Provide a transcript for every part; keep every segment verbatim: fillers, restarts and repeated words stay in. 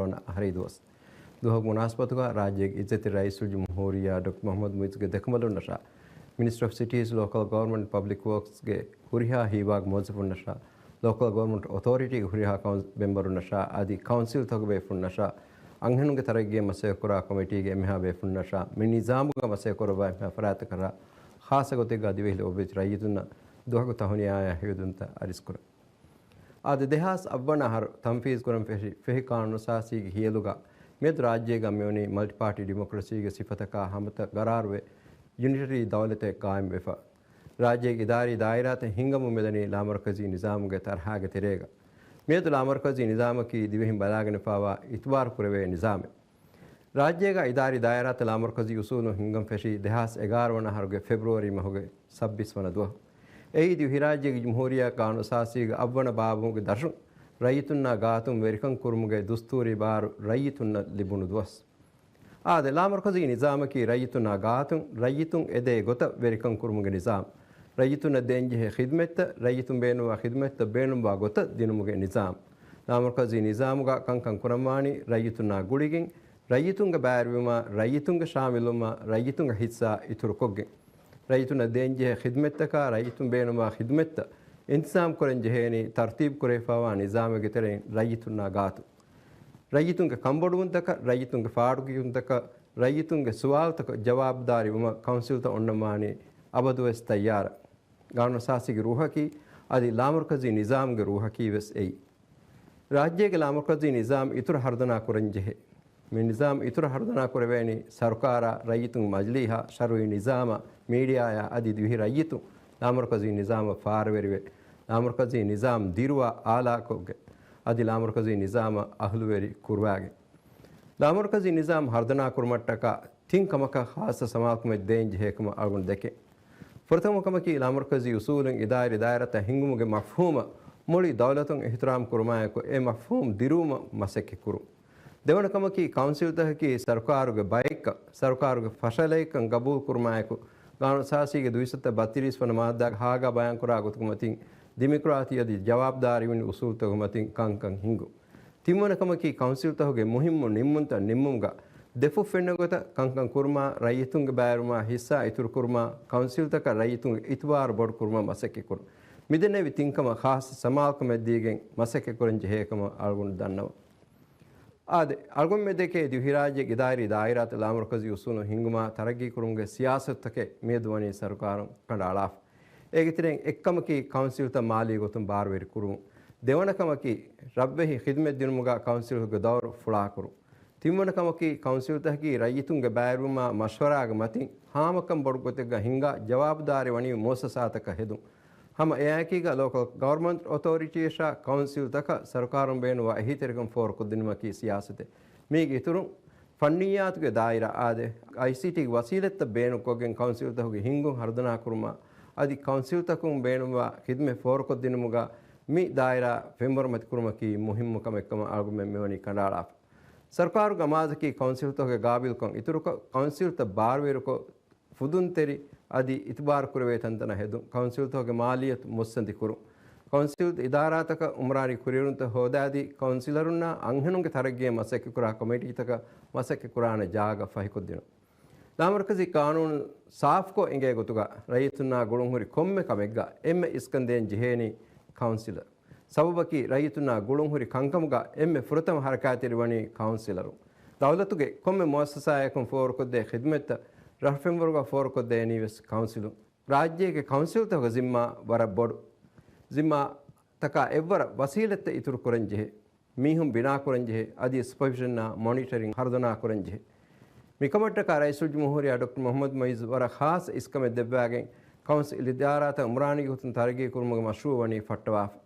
ވަނަ އަހަރީ ދުވަސް. ދުވަހުގެ މުނާސަބަތުގަ ރާއްޖޭގެ އިއްޒަތްތެރި ރައީސުލްޖުމްހޫރިއްޔާ ޑޮކްޓަރ މުޙައްމަދު މުޢިއްޒުގެ ދެކަނބަލުންނަށާ މިނިސްޓްރީ އޮފް ސިޓީސް ލޯކަލް ގަވަރންމަންޓް ޕަބްލިކް ވޯކްސްގެ ހުރިހާ ހީވާގެ މުވައްޒަފުންނަށާ، ލޯކަލް ގަވަރންމަންޓް އޮތޯރިޓީގެ ހުރިހާ ކައުން-، މެމްބަރުންނަށާ އަދި ކައުންސިލްތަކުގެ ބޭފުންނަށާ، އަންހެނުންގެ ތަރައްގީއަށް މަސައްކަތްކުރާ ކޮމިޓީގެ އެންމެހާ ބޭފުންނަށާ މި ނިޒާމުގަ މަސައްކަތްކުރައްވާ އެންމެހާ ފަރާތްތަކަށާ ޚާއްޞަ ގޮތެއްގަ ދިވެހި ލޯބިވެތި ރައްޔިތުންނަށް ދުވަހަކު ތަހުނިޔާއާ ހެޔޮއިދުންތައް އަރިސްކުރަން. އާދެ، ދެހާސް އަށްވަނަ އަހަރު ތަންފީޒުކުރަން ފެށި ފެހި ޤާނޫނުއަސާސީގެ ހިޔަލުގަ މިއަދު ރާއްޖޭގަ މިވަނީ މަލްޓިޕާޓީ ޑިމޮކްރަސީގެ ސިފަތަކާ ހަމަތައް ގަރާރުވެ، ޔުނިޓަރީ ދައުލަތެއް ޤާއިމްވެފަ. ރާއްޖޭގެ އިދާރީ ދާއިރާތައް ހިންގަމުން މިދަނީ ލާމަރުކަޒީ ނިޒާމުގެ ޠަރަހާގެ ތެރޭގަ. މިއަދު ލާމަރުކަޒީ ނިޒާމަކީ ދިވެހިން ބަލާގެނެފާވާ އިތުބާރު ކުރެވޭ ނިޒާމެއް. ރާއްޖޭގަ އިދާރީ ދާއިރާތައް ލާމަރުކަޒީ އުސޫލުން ހިންގަން ފެށީ ދެހާސް އެގާރަ ވަނަ އަހަރުގެ ފެބްރުވަރީ މަހުގެ ސައްބީސް ވަނަ ދުވަހު. އެއީ ދިވެހިރާއްޖޭގެ ޖުމްހޫރިއްޔާ ޤާނޫނުއަސާސީގެ އަށްވަނަ ބާބުގެ ދަށުން ރައްޔިތުންނާ ގާތުން ވެރިކަން ކުރުމުގެ ދުސްތޫރީ ބާރު ރައްޔިތުންނަށް ލިބުނު ދުވަސް. އާދެ، ލާމަރުކަޒީ ނިޒާމަކީ ރައްޔިތުންނާ ގާތުން ރައްޔިތުން އެދޭ ގޮތަށް ވެރިކަން ކުރުމުގެ ނިޒާމް. ރައްޔިތުންނަށް ދޭންޖެހޭ ޚިދްމަތްތައް ރައްޔިތުން ބޭނުންވާ ޚިދްމަތްތައް ބޭނުންވާ ގޮތަށް ދިނުމުގެ ނިޒާމް. ލާމަރުކަޒީ ނިޒާމުގަ ކަންކަން ކުރަންވާނީ ރައްޔިތުންނާ ގުޅިގެން، ރައްޔިތުންގެ ބައިވެރިވުމާ، ރައްޔިތުންގެ ޝާމިލުވުމާ، ރައްޔިތުންގެ ހިއްސާ އިތުރުކޮށްގެން. ރައްޔިތުންނަށް ދޭންޖެހޭ ޚިދްމަތްތަކާ، ރައްޔިތުން ބޭނުންވާ ޚިދްމަތްތައް އިންތިޒާމް ކުރަން ޖެހޭނީ ތަރުތީބު ކުރެވިފައިވާ ނިޒާމެއްގެ ތެރެއިން ރައްޔިތުންނާ ގާތު. ރައްޔިތުންގެ ކަންބޮޑުވުންތަކަށް، ރައްޔިތުންގެ ފާޑުކިޔުންތަކަށް، ރައްޔިތުންގެ ސުވާލުތަކަށް ޖަވާބުދާރީވުމަށް ކައުންސިލްތައް އޮންނަންވާނީ އަބަދުވެސް ތައްޔާރަށް. ގާނޫނުއަސާސީގެ ރޫހަކީ އަދި ލާމަރުކަޒީ ނިޒާމުގެ ރޫހަކީ ވެސް އެއީ. ރާއްޖޭގެ ލާމަރުކަޒީ ނިޒާމް އިތުރަށް ހަރުދަނާ ކުރަންޖެހޭ. މި ނިޒާމް އިތުރަށް ހަރުދަނާ ކުރެވޭނީ ސަރުކާރާ، ރައްޔިތުންގެ މަޖިލީހާ، ޝަރުއީ ނިޒާމާ، މީޑިއާޔާ އަދި ދިވެހި ރައްޔިތުން ލާމަރުކަޒީ ނިޒާމަށް ފާރުވެރިވެ، ލާމަރުކަޒީ ނިޒާމް ދިރުވާ އާލާކޮށްގެ، އަދި ލާމަރުކަޒީ ނިޒާމަށް އަހުލުވެރި ކުރުވާގެން. ލާމަރުކަޒީ ނިޒާމް ހަރުދަނާ ކުރުމަށްޓަކާ ތިން ކަމަކަށް ޚާއްޞަ ސަމާލުކަމެއް ދޭން ޖެހޭކަމަށް އަޅުގަނޑު ދެކެން. ފުރަތަމަ ކަމަކީ ލާމަރުކަޒީ އުސޫލުން އިދާރީ ދާއިރާތައް ހިންގުމުގެ މަފްހޫމަށް މުޅި ދައުލަތުން އިޙްތިރާމް ކުރުމާއެކު އެ މަފްހޫމް ދިރުވުމަށް މަސައްކަތް ކުރުން. ދެވަނަ ކަމަކީ ކައުންސިލްތަކަކީ ސަރުކާރުގެ ބައެއްކަން، ސަރުކާރުގެ ފަށަލައިކަން ގަބޫލު ކުރުމާއެކު، ގާނޫނުއަސާސީގެ ދުވިސައްތަ ބައްތިރީސް ވަނަ މާއްދާގެ ހާގާ ބަޔާންކުރާ ގޮތުގެ މަތިން ޑިމޮކްރާތީ އަދި ޖަވާބުދާރީވަނީ އުސޫލުތަކުގެ މަތިން ކަންކަން ހިންގުން. ތިންވަނަ ކަމަކީ ކައުންސިލްތަކުގެ މުހިއްމު ނިންމުންތައް ނިންމުމުގަ ދެފުށް ފެންނަ ގޮތަށް ކަންކަން ކުރުމާ، ރައްޔިތުންގެ ބައިވެރިވުމާ ހިއްސާ އިތުރުކުރުމާ، ކައުންސިލްތަކަށް ރައްޔިތުންގެ އިތުބާރު ބޮޑުކުރުމަށް މަސައްކަތްކުރުން. މިދެންނެވި ތިންކަމަށް ޚާއްޞަ ސަމާލުކަމެއް ދީގެން މަސައްކަތްކުރަން ޖެހޭކަމަށް އަޅުގަނޑު ދަންނަވަން. އާދެ، އަޅުގަނޑުމެން ދެކޭ ދިވެހިރާއްޖޭގެ އިދާރީ ދާއިރާތައް ލާމަރުކަޒީ އުސޫލުން ހިންގުމާ ތަރައްގީކުރުމުގެ ސިޔާސަތުތަކެއް މިއަދު ވަނީ ސަރުކާރުން ކަނޑައަޅާފަ. އޭގެ ތެރެއިން އެއްކަމަކީ ކައުންސިލްތައް މާލީ ގޮތުން ބާރުވެރި ކުރުމުން. ދެވަނަ ކަމަކީ ރަށްވެހި ޚިދުމަތް ދިނުމުގަ ކައުންސިލްގެ ދައުރު ފުޅާކުރުން. ތިންވަނަ ކަމަކީ ކައުންސިލްތަކަކީ ރައްޔިތުންގެ ބައިވެރިވުމާ މަޝްވަރާގެ މަތިން ހާމަކަން ބޮޑު ގޮތެއްގަ ހިންގާ ޖަވާބުދާރީ ވަނީ މުއައްސަސާތަކަށް ހެދުން. ހަމަ އެއާއެކީގަ ލޯކަލް ގަވަރމަންޓް އޮތޯރިޓީއަށާ ކައުންސިލްތަކަށް ސަރުކާރުން ބޭނުންވާ އެހީތެރިކަން ފޯރުކޮށްދިނުމަކީ ސިޔާސަތެއް. މީގެ އިތުރުން، ފަންނިއްޔާތުގެ ދާއިރާ އާދެ، އައިސީޓީގެ ވަސީލަތްތައް ބޭނުންކޮށްގެން ކައުންސިލްތަކުގެ ހިންގުން ހަރުދަނާކުރުމަށް އަދި ކައުންސިލްތަކުން ބޭނުންވާ ޚިދުމަތް ފޯރުކޮށްދިނުމުގަ މި ދާއިރާ ފެންވަރުމަތިކުރުމަކީ މުހިއްމު ކަމެއްކަމަށް އަޅުގަނޑުމެން މިވަނީ ކަނޑައަޅާފަ. ސަރުކާރުގެ އަމާޒަކީ ކައުންސިލްތަކުގެ ގާބިލްކަން އިތުރުކޮށް، ކައުންސިލްތައް ބާރުވެރިކޮށް، ފުދުންތެރި އަދި އިތުބާރު ކުރެވޭ ތަންތަނަށް ހެދުން، ކައުންސިލްތަކުގެ މާލިއްޔަތު މުއްސަނދި ކުރުން، ކައުންސިލް އިދާރާތަކަށް އުމްރާނީ ކުރިއެރުންތައް ހޯދާދީ، ކައުންސިލަރުންނާ އަންހެނުންގެ ތަރައްގީއަށް މަސައްކަތްކުރާ ކޮމިޓީތަކަށް މަސައްކަތްކުރާނެ ޖާގަ ފަހިކޮށްދިނުން. ލާމަރުކަޒީ ޤާނޫނު ސާފުކޮށް އެނގޭ ގޮތުގަ ރައްޔިތުންނާ ގުޅުންހުރި ކޮންމެ ކަމެއްގަ އެންމެ އިސްކަން ދޭން ޖެހޭނީ ކައުންސިލަށް. ސަބަބަކީ ރައްޔިތުންނާ ގުޅުންހުރި ކަންކަމުގަ އެންމެ ފުރަތަމަ ހަރަކާތްތެރިވަނީ ކައުންސިލަރުން. ދައުލަތުގެ ކޮންމެ މުއައްސަސާއަކުން ފޯރުކޮށްދޭ ޚިދުމަތްތައް ރަށު ފެންވަރުގަ ފޯރުކޮށްދޭނީ ވެސް ކައުންސިލުން. ރާއްޖޭގެ ކައުންސިލްތަކުގެ ޒިންމާ ވަރަށް ބޮޑު. ޒިންމާ ތަކާ އެއްވަރަށް ވަސީލަތްތައް އިތުރު ކުރަން ޖެހޭ، މީހުން ބިނާ ކުރަން ޖެހޭ، އަދި ސުޕަވިޝަންއާ މޮނިޓަރިން ހަރުދަނާ ކުރަން ޖެހޭ. މިކަމަށްޓަކާ ރައީސުލްޖުމްހޫރިއްޔާ ޑޮކްޓަރ މުޙައްމަދު މުޢިއްޒު ވަރަށް ޚާއްޞަ އިސްކަމެއް ދެއްވާގެން، ކައުންސިލް އިދާރާތައް އުމްރާނީ ގޮތުން ތަރައްގީ ކުރުމުގެ މަޝްރޫޢު ވަނީ ފައްޓަވާފަ.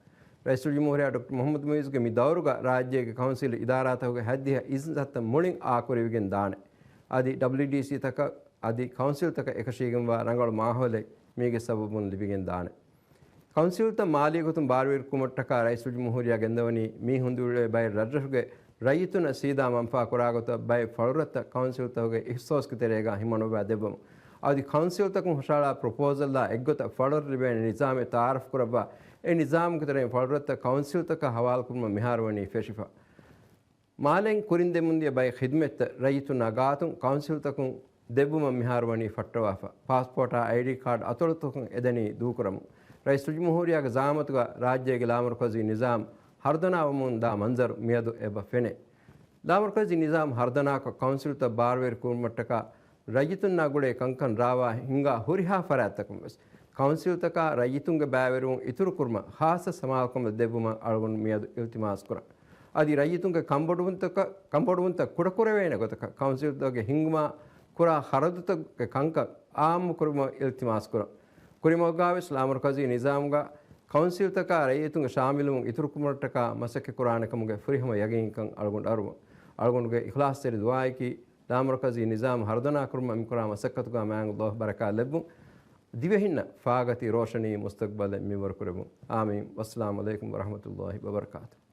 ރައީސުލްޖުމްހޫރިއްޔާ ޑޮކްޓަރ މުޙައްމަދު މުޢިއްޒުގެ މި ދައުރުގަ ރާއްޖޭގެ ކައުންސިލް އިދާރާތަކުގެ ހައްދިހަ އިއްޒަތްތައް މުޅިން އާކުރެވިގެން ދާނެ. އަދި ޑަބްލިއުޑީސީތަކަށް އަދި ކައުންސިލްތަކަށް އެކަށީގެންވާ ރަނގަޅު މާހައުލެއް މީގެ ސަބަބުން ލިބިގެން ދާނެ. ކައުންސިލްތައް މާލީ ގޮތުން ބާރުވެރިކުރުމަށްޓަކާ ރައީސުލްޖުމްހޫރިއްޔާ ގެންދަވަނީ މީ ހުނދުއުޅޭ ބައެއް ރަށްރަށުގެ ރައްޔިތުންނަށް ސީދާ މަންފާ ކުރާގޮތަށް ބައެއް ފަޅުރަށްތައް ކައުންސިލްތަކުގެ އިޚްތިޞާޞްގެ ތެރޭގަ ހިމަނުއްވާ ދެއްވަމުން. އަދި ކައުންސިލްތަކުން ހުށަހަޅާ ޕްރޮޕޯސަލްއާ އެއްގޮތަށް ފަޅުރަށް ލިބޭނެ ނިޒާމެއް ތައާރަފް ކުރައްވާ، އެ ނިޒާމުގެ ތެރެއިން ފަޅުރަށްތައް ކައުންސިލްތަކަށް ހަވާލުކުރުމަށް މިހާރު ވަނީ ފެށިފަ. މާލެއިން ކުރިން ދެމުންދިޔަ ބައެއް ޚިދުމަތްތައް ރައްޔިތުންނާ ގާތުން ކައުންސިލްތަކުން ދެއްވުމަށް މިހާރު ވަނީ ފައްޓަވާފަ. ޕާސްޕޯޓާ އައިޑީ ކާޑް އަތޮޅުތަކުން އެދަނީ ދޫކުރަމުން. ރައީސް ޖުމްހޫރިއްޔާގެ ޒައާމަތުގަ ރާއްޖޭގެ ލާމަރުކަޒީ ނިޒާމް ހަރުދަނާވަމުން ދާ މަންޒަރު މިއަދު އެބަ ފެނޭ. ލާމަރުކަޒީ ނިޒާމް ހަރުދަނާކޮށް ކައުންސިލްތައް ބާރުވެރި ކުރުމަށްޓަކާ ރައްޔިތުންނާ ގުޅޭ ކަންކަން ރާވާ ހިންގާ ހުރިހާ ފަރާތްތަކުން ވެސް ކައުންސިލްތަކާ ރައްޔިތުންގެ ބައިވެރިވުން އިތުރުކުރުމަށް ޚާއްޞަ ސަމާލުކަމެއް ދެއްވުމަށް އަޅުގަނޑު މިއަދު އިލްތިމާސް ކުރަން. އަދި ރައްޔިތުންގެ ކަންބޮޑުވުންތަކަށް، ކަންބޮޑުވުންތައް ކުޑަކުރެވޭނެ ގޮތަކަށް ކައުންސިލްތަކުގެ ހިންގުމާ ކުރާ ޚަރަދުތަކުގެ ކަންކަން އާއްމުކުރުމަށް އިލްތިމާސް ކުރަން. ކުރިމަގުގާވެސް ލާމަރުކަޒީ ނިޒާމުގަ ކައުންސިލްތަކާ ރައްޔިތުންގެ ޝާމިލުވުން އިތުރުކުރުމަށްޓަކާ މަސައްކަތް ކުރާނެ ކަމުގެ ފުރިހަމަ ޔަގީންކަން އަޅުގަނޑު އަރުވަން. އަޅުގަނޑުގެ އިޚްލާޞްތެރި ދުޢާއަކީ، ލާމަރުކަޒީ ނިޒާމް ހަރުދަނާކުރުމަށް މިކުރާ މަސައްކަތުގަ މާތް ﷲ ބަރަކާތް ލެއްވުން. ދިވެހިންނަށް ފާގަތި ރޯޝަނީ މުސްތަޤްބަލެއް މިންވަރު ކުރެއްވުން. އާމީން. ވައްސަލާމު ޢަލައިކުމް ވަރަޙްމަތުﷲ ވަބަރަކާތުހު.